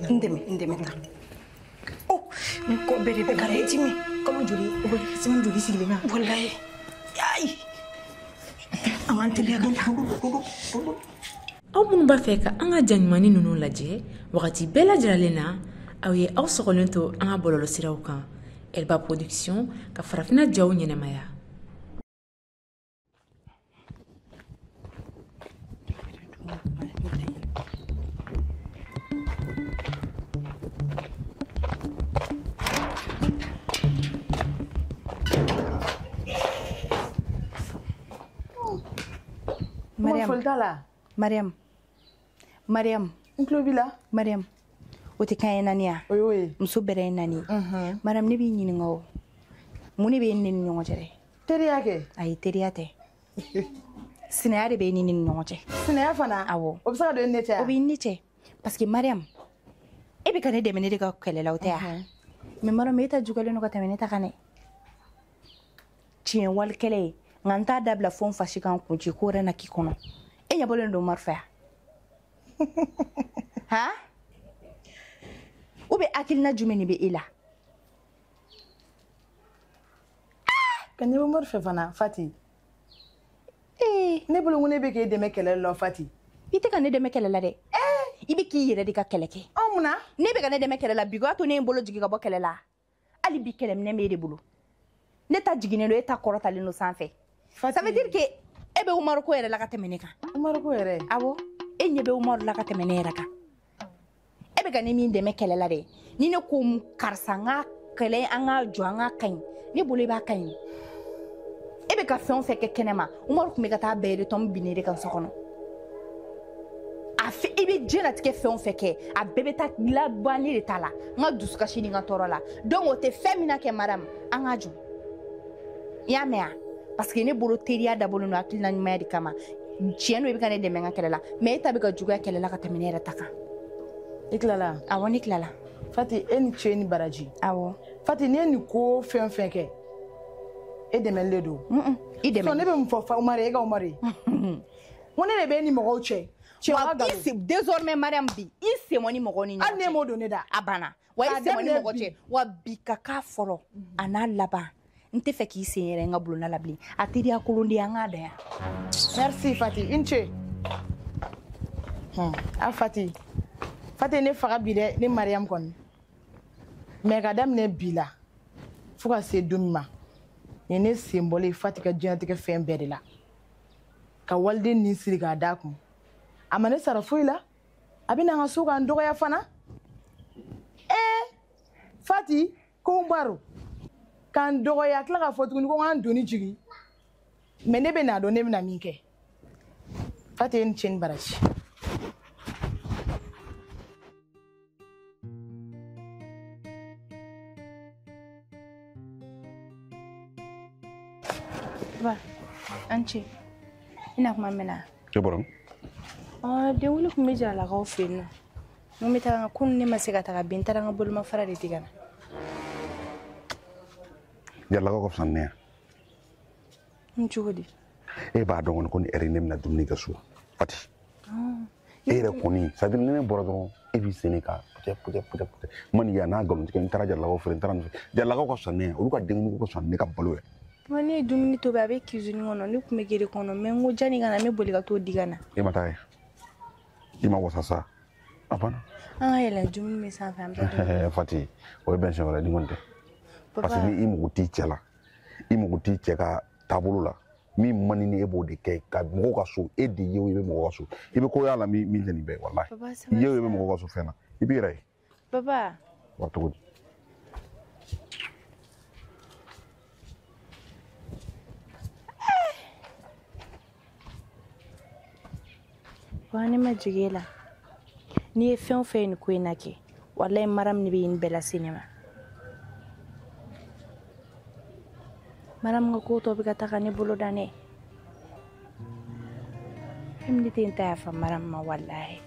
N dɛmɛ, n dɛmɛ tan. Oh, n kɔ bɛɛ de bɛ ka ne dimi. Kalo joli, o bɛ semaine joli sigilen na? Walayi. Ayi. An k'an teliya ka taa. Aw minnu b'a fɛ ka an ka ja ɲumannin ninnu lajɛ wagati bɛɛ lajɛlen na, aw ye aw sɔgɔlen to an ka bɔlɔlɔsiraw kan Elba Production ka farafinna jaw ɲɛnamaya. Mariam, Mariam, Mariam, n tulo b'i la. Mariam, o tɛ kan ye naani ya? O y'o ye. Muso bɛrɛ ye naani ye. Mariam, ne b'i ɲininka o, mun de bɛ e ni ne ni ɲɔgɔn cɛ dɛ? Teriya kɛ? Ayi, teriya tɛ. Sinaya de bɛ e ni ne ni ɲɔgɔn cɛ. Sinaya fana? Awɔ. O bɛ se ka don e ni ne cɛ? O b'i ni ne cɛ. Parce que Mariam, e bɛ ka ne dɛmɛ ne de ka kɛlɛ la, o tɛ ya? Mais Mariam, e ta juguyalen don ka tɛmɛ ne ta kan dɛ. Tiɲɛ wali kɛlɛ ye. Nka n t'a dabila fo n fasi kan kun ci ko wɛrɛ na k'i kɔnɔ. E ɲɛ bɔlen don Umaru fɛ yan? Han? Ou bien hakilina jumɛn de bɛ e la? Ka ɲɛ bɔ Umaru fɛ fana, Fati. Ee. Ne bolo ko ne bɛ k'e dɛmɛ kɛlɛ la, Fati. I tɛ ka ne dɛmɛ kɛlɛ la dɛ. I bɛ k'i yɛrɛ de ka kɛlɛ kɛ. Ɔ mun na? Ne bɛ ka ne dɛmɛ kɛlɛ la bi, o y'a to ne ye n bolo jigin ka bɔ kɛlɛ la. Hali bi kɛlɛminɛ b'e de bolo. Ne ta jiginnen don, e ta kɔrɔtalen don sanfɛ. Ça veut dire que e bɛ Umaru ko yɛrɛ la ka tɛmɛ ne kan. Umaru ko yɛrɛ? Awɔ. E ɲɛ bɛ Umaru la ka tɛmɛ ne yɛrɛ kan. E bɛ ka ne min dɛmɛ kɛlɛ la dɛ. Ni ne ko karisa n ka kɛlɛ, an ka jɔ, an ka kaɲi. Ne bolo i b'a kaɲi. E bɛ ka fɛn o fɛn kɛ kɛnɛma, Umaru tun bɛ ka taa bɛɛ de tɔn bin ne de kan so kɔnɔ. A fɛ i bɛ diɲɛlatigɛ fɛn o fɛn kɛ, a bɛɛ bɛ taa laban ne de ta la. N ka dusukasi ni n ka tɔɔrɔ la. Donc o tɛ fɛn min na kɛ Mariam, an ka jɔ. I y'a mɛn wa? Parce que ne bolo teriya dabɔlen don hakilina ɲumanya de kama. Tiɲɛ don i bɛ ka ne dɛmɛ n ka kɛlɛ la, mais e ta bɛ ka juguya kɛlɛ la ka tɛmɛ ne yɛrɛ ta kan. I tilala? Awɔ, ne tilala. Fati, e ni ce ni baraji. Awɔ. Fati, n'i ye nin ko fɛn fɛn kɛ, e dɛmɛli de don. I dɛmɛ. Ne bɛ mun fɔ Umaru ye, e ka Umaru ye? N ko ne de bɛ e ni mɔgɔw cɛ. Wa désormais Mariam bi, i sen bɔ ni mɔgɔw ni ɲɔgɔn cɛ. Hali ne m'o don ne da. A banna. Wa i sen bɔ ni mɔgɔ cɛ. Wa bi ka k'a fɔlɔ, a n'a laban. N tɛ fɛ k'i sen yɛrɛ n ka bulonda la bilen. A teriya kolon de ye, an k'a dan yan. Merci Fati, i ni ce. A Fati. Fati ne faga bi dɛ, ne Mariam kɔni. Mais ka daminɛ bi la, fo ka se don min ma, nin ye ne sen bɔlen Fati ka diɲɛlatigɛ fɛn bɛɛ de la. Ka waliden nin siri k'a d'a kun. A ma ne sara foyi la. A bɛ na n ka so k'an dɔgɔya fana. Fati, ko Umaru. K'an dɔgɔya, tila k'a fɔ tuguni ko n k'an doni jigin. Mais ne bɛ n'a dɔn ne bɛna min kɛ. Fati ye ni ce ni baraji. Ba, an ce. Ina kuma mɛn na. E bɔra min? Denwuli tun bɛ Jaralakaw fɛ yen nɔ. N ko n bɛ taga n ka kunun ne ma se ka taga bi, n taara n ka bolomafara de di ka na. Jaralakaw ka fisa ni ne ye. N cogo di? E b'a dɔn kɔni ko ni ɛri ne bɛna dumuni kɛ so. Fati. E yɛrɛ kɔni, c'est à dire ni ne bɔra dɔrɔn e b'i sen ne kan putɛ putɛ putɛ putɛ. Ma nin ye a n'a nkalon tigɛ, n taara Jaralakaw fɛ, n taara nin fɛ. Jaralakaw ka fisa ni ne ye, olu ka denkundi ko ka fisa ni ne ka balo ye. Papa, ne ye dumuni tobi, a bɛ cuisine kɔnɔ, ne tun bɛ gere kɔnɔ, mais n ko janni ka na, n bɛ boli ka t'o di ka na. E ma taa ye? I ma wasa sa? A banna. An ka yɛlɛn dumuni bɛ sanfɛ, an bɛ taa dumuni. Fati, o ye bɛn siɲɛ wɛrɛ ni kɔni tɛ. Parce que ni i mago t'i cɛ la, i mago t'i cɛ ka taabolo la, min man di ni e b'o de kɛ ka mɔgɔw ka so, e de ye o i bɛ mɔgɔw ka so. I bɛ ko y'a la min tɛ nin bɛɛ, walahi. I ye o i bɛ mɔgɔw ka so fɛn na, i b'i yɛrɛ ye. Papa. Wa cogo di? Wa ne ma jigin e la. N'i ye fɛn o fɛn ye nin ko in na kɛ, walahi Mariam de bɛ nin bɛɛ lase ne ma. Mariam ka ko tɔ bɛ ka taga ne bolo dan dɛ. Fɛn min ne tɛ n ta yafa Mariam ma walahi.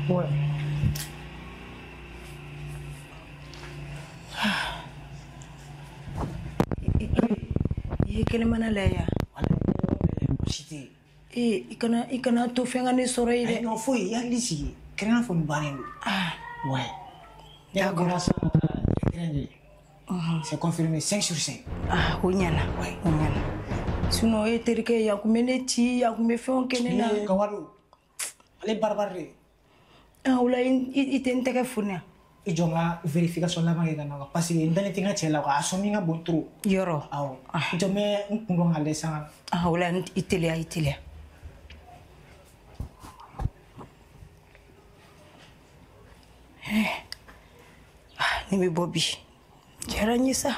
Ouais. I ye kɛnɛmana lajɛ yan. Baasi tɛ yen. Ee i kana to fɛn ka ne sɔrɔ yen dɛ. Ayi non foyi i hakili sigi kɛnɛya fɔ nin bannen don. Ah. Ouais. D'accord. C'est confirmé 5 sur 5. Ah, o ɲɛna. O ɲɛna. Sinon e terikɛ yan kun bɛ ne ci yan kun bɛ fɛnw kɛ ne la. Kawadu ale barabara de. Ah, o la i tɛ n tɛgɛ foni. I jɔ n ka vérification laban kɛ ka na parce que n dalen tɛ n ka cɛ la quoi a sɔmi ka bon trop. Yɔrɔ. Awɔ. I jɔ n bɛ n kun dɔn k'a lajɛ sisan. Ah, o la i teliya i teliya. Ne bɛ bɔ bi. Diyara n ye sa.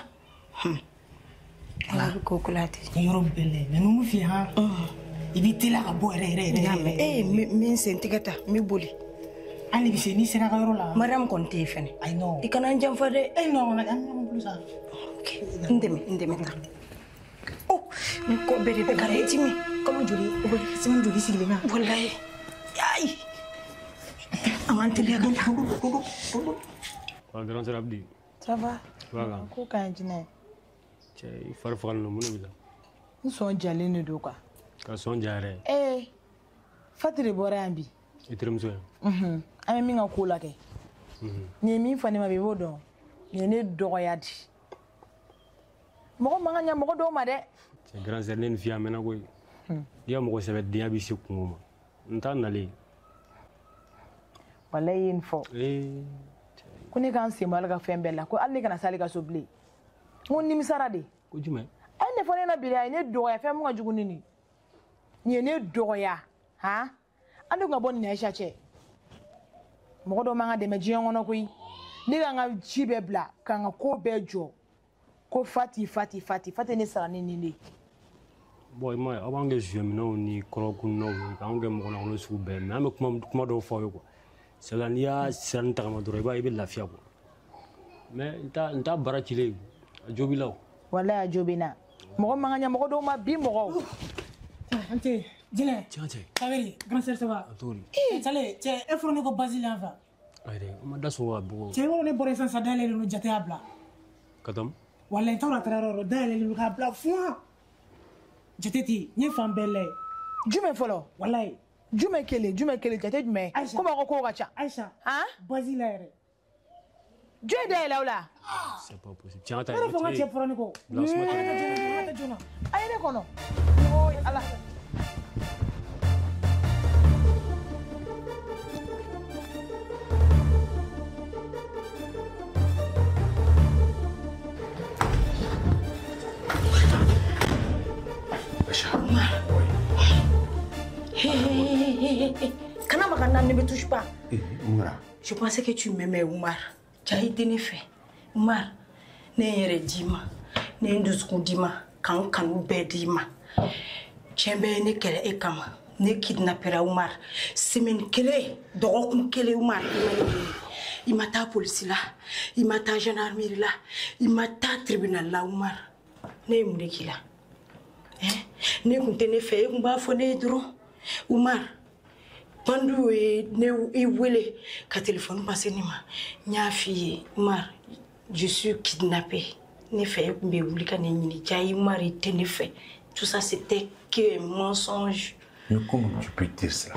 Ala bɛ ko ko la ten. Ni yɔrɔ bɛɛ lajɛ mais mun f'i ye han. I b'i teliya ka bɔ yɛrɛ yɛrɛ yɛrɛ. N y'a mɛn. Ee n bɛ n sen tigɛ ta n bɛ boli. Hali bi se n'i sera a ka yɔrɔ la. Mariam kɔni tɛ yen fɛnɛ. Ayi non. I kana n janfa dɛ. Eh non an bɛ ɲɔgɔn bolo sa. Ok n dɛmɛ ta. Oh n kɔ bɛɛ de bɛ ka ne dimi. Kalo joli o bɛ semaine joli sigilen na. Walayi. Ayi. An k'an teliya ka taa. Grand sœur Abdi. Ça va? Voilà. Ko ka ɲi jinɛ. Cɛ i fari fagalen don mun de b'i la? N sɔn jalen de don quoi. Ka sɔn ja yɛrɛ. Ee Fati de bɔra yan bi. I terimuso ye? Unhun. An bɛ min ka ko la kɛ. Nin ye min fɔ ne ma bi i b'o dɔn. Nin ye ne dɔgɔya di. Mɔgɔ man ka ɲɛ mɔgɔ dɔw ma dɛ. Cɛ grand sœur ne nin f'i ye a mɛnna koyi. N'i ka mɔgɔ sɛbɛdenya b'i se kungo ma. N t'a nalen. Walayi i ye nin fɔ. Ee. Ko ne k'an sen bɔ ale ka fɛn bɛɛ la ko hali ne kana s'ale ka so bilen n ko nimisara de. Ko jumɛn? A ye ne fɔ ne na bi dɛ a ye ne dɔgɔya fɛn mun ka jugu ni nin ye ne dɔgɔya han an de kun ka bɔ nin ni Ayisa cɛ mɔgɔ dɔw man ka dɛmɛ diɲɛ kɔnɔ koyi ne k'an ka ci bɛɛ bila k'an ka ko bɛɛ jɔ ko Fati Fati Fati Fati ne sara ni nin de ye. Bon i m'a ye aw b'an kɛ zuyɛminɛw ni kɔrɔkunnaw ye k'anw kɛ mɔgɔ lankolon sugu bɛɛ mais an bɛ kuma dɔw fɔ aw ye quoi. Sabula n'i y'a sira nin tagama dɔrɔn i b'a ye i bɛ lafiya quoi mais n t'a baara cilen a jo b'i la o. Walayi a jo bɛ n na mɔgɔ man ka ɲɛ mɔgɔ dɔw ma bi mɔgɔw. An tɛ Jinɛ. Tiɲɛ cɛ. Kabiri grand sœur ça va. A cogo di? Sale cɛ e fɔra ne ko basi la yan fa. Ayi dɛ an ma da sɔgɔ ka bugɔ. Cɛ i b'a dɔn ne bɔra sisan sa dayɛlɛlen don jate y'a bila. Ka taa mun? Walayi n t'a dɔn a taara yɔrɔ o yɔrɔ dayɛlɛlen don k'a bila fuwa. Jate tɛ yen n ye fan bɛɛ lajɛ. Jumɛn fɔlɔ? Walayi. Jumɛn kelen jate jumɛn? Komi aw ko kow ka ca. Ayisa. Han? Basi la yɛrɛ. Jɔn ye dayɛlɛ aw la? C'est pas possible. Tiɲɛ ka taa. Ne yɛrɛ fɔ n ka cɛ fɔra ne kɔ. Bila suma tɛ. An ka taa joona. A ye ne kɔnɔ. Oyi Ala. Kana maga na, ne me touche pas. Mun kɛra? Je pensais que tu m'aimais, Oumar. Ja i tɛ ne fɛ. Oumar, ne ye n yɛrɛ d'i ma. Ne ye n dusukun d'i ma. Ka n kanu bɛɛ d'i ma. Tiɲɛ bɛɛ ye ne kɛlɛ e kama. Ne kidnappera Oumar. Semaine kelen, dɔgɔkun kelen Oumar, i ma ne ɲini. I ma taa polisi la. I ma taa gendarmerie la. I ma taa tribunal la Oumar. Ne ye mun de k'i la? Ne kun tɛ ne fɛ, e kun b'a fɔ ne ye dɔrɔn. Oumar, Pandu ye ne i wele ka téléphone passer ne ma. N y'a f'i ye Oumar, je suis kidnappée. Ne fɛ e kun bɛ wuli ka ne ɲini. Ja Oumar i tɛ ne fɛ. Tout ça c'était que un mensonge. Mais comment tu peux dire cela?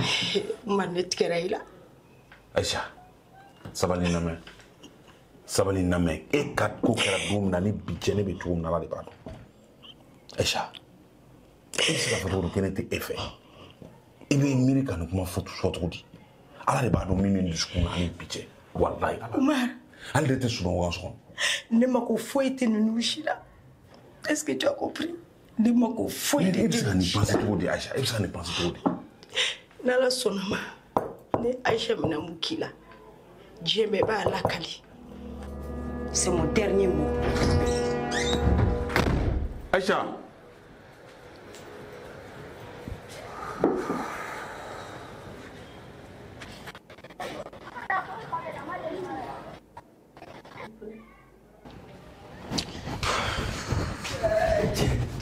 Oumar ne tigɛra i la. Aïcha, sabali na mɛn. Sabali na mɛn. E ka ko kɛra don min na ni bi cɛ ne bɛ cogo min na Ala de b'a dɔn. Aïcha, e bɛ se k'a fɔ cogo di ko ne tɛ e fɛ? I bɛ miiri ka nin kuma fɔ cogo di? Ala de b'a dɔn min bɛ n dusukun na ani bi cɛ. Walayi Ala. Oumar. Hali ne tɛ sunɔgɔ ka so kɔnɔ. Ne mako foyi tɛ ninnu si la. Est-ce que tu as compris? Ne mako foyi de E bɛ se ka nin penser cogo di Aïcha? E bɛ se ka nin penser cogo di? N'Ala sɔnna ma, ne Aïcha bɛna mun k'i la, diɲɛ bɛɛ b'a lakali. C'est mon dernier mot. Aïcha.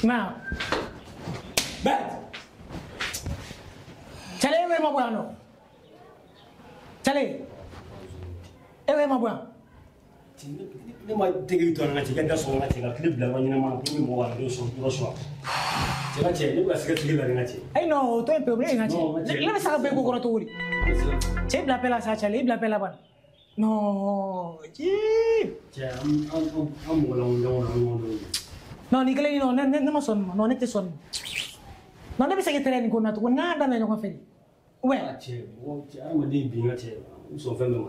Ma. Bet. Chale e ma bɔ yan nɔ. Chale. E ma bɔ yan. Ne ma dege to an ka cɛ ka da sɔgɔ ka cɛ ka tile bila yɔrɔ ɲɛnama na pour que mɔgɔ kana don yɔrɔ sɔrɔ. Cɛ ka cɛ ne bɛ ka sɛgɛ tile la ne ka cɛ. Ayi non, o to yen pewu, ne ye n ka cɛ. Ne bɛ se ka bɔ i ko kɔrɔ cogo di? Cɛ bila bɛɛ la sa, cɛ i bila bɛɛ la ban. Non, cɛ an mɔgɔ lankolon ɲɔgɔn na ɲɔgɔn dɔn. Non, ni kelen non, ne ma sɔn nin ma. Non, ne tɛ sɔn nin ma. Non, ne bɛ se k'i tɛrɛ nin ko na tuguni n'a daminɛ ɲɔgɔn fɛ de. Ouais. Cɛ mɔgɔ cɛ hadamaden bin ka cɛ u sɔn fɛn bɛɛ ma.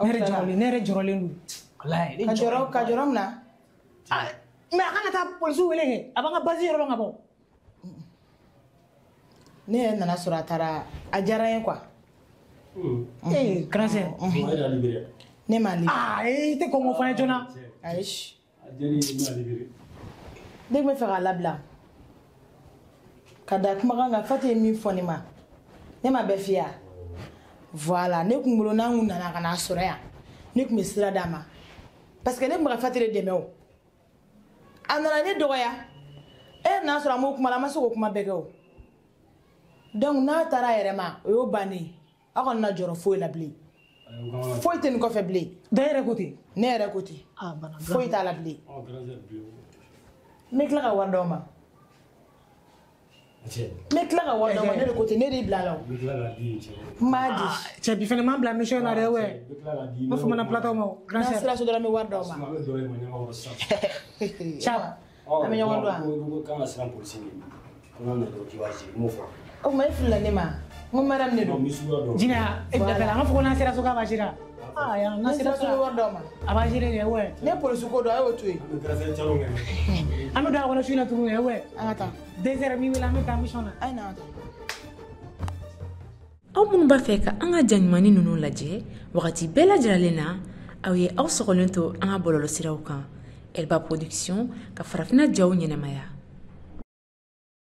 Ne yɛrɛ jɔrɔlen don. Walayi, ne jɔrɔlen. Ka jɔrɔ mun na? Mais a kana taa polisiw wele kɛ, a b'an ka basi yɔrɔ dɔn ka bɔ. Ne yɛrɛ nana sɔrɔ a taara, a diyara n ye quoi. Ee, grand sœur. Ne m'a libéré. Ah, i tɛ kɔn k'o fɔ an ye joona. Ayi. Ne tun bɛ fɛ k'a labila. Ka da kumakan kan, Fati ye min fɔ ne ma, ne ma bɛɛ f'i ye wa? Voilà, ne kun bolo n'an kun nana ka n'a sɔrɔ yan, ne kun bɛ sira d'a ma. Parce que ne kun bɛ ka Fati de dɛmɛ o. A nana ne dɔgɔya, e nana sɔrɔ an b'o kuma la, an ma se k'o kuma bɛɛ kɛ o. Donc n'a taara a yɛrɛ ma, o y'o bannen ye. Aw kana na jɔrɔ foyi la bilen. Foyi tɛ nin kɔfɛ bilen. Da yɛrɛ ko ten? Ne yɛrɛ ko ten. Foyi t'a la bilen. N bɛ tila ka wari d'aw ma. N bɛ tila ka wari d'aw ma, ne de ko ten, ne de y'i bila a la o. N b'a di. Cɛ bi fɛnɛ m'an bila mission na dɛ wɛ. N b'a fɔ mana plateau ma o. N'an sera so dɔrɔn n bɛ wari d'aw ma. Ciao. An bɛ ɲɔgɔn dɔn wa? O tuma e filila ne ma. N ko madame de don. Jina, e bila bɛɛ la, an b'a fɔ ko n'an sera so k'a b'a gérer. Ah, yan, n'an sera so n bɛ wari d'aw ma. A b'a gérer dɛ wɛ. Ne polisi ko dɔn, a y'o to yen. An bɛ don a kɔnɔ su in na tuguni wɛ. An ka taa. 2 heures min wele an bɛ taa mission na. A ye na an ka taa. Aw minnu b'a fɛ ka an ka ja ɲumannin ninnu lajɛ wagati bɛɛ lajɛlen na, aw ye aw sɔgɔlen to an ka bɔlɔlɔsiraw kan. Elba Production ka farafinna jaw ɲɛnamaya.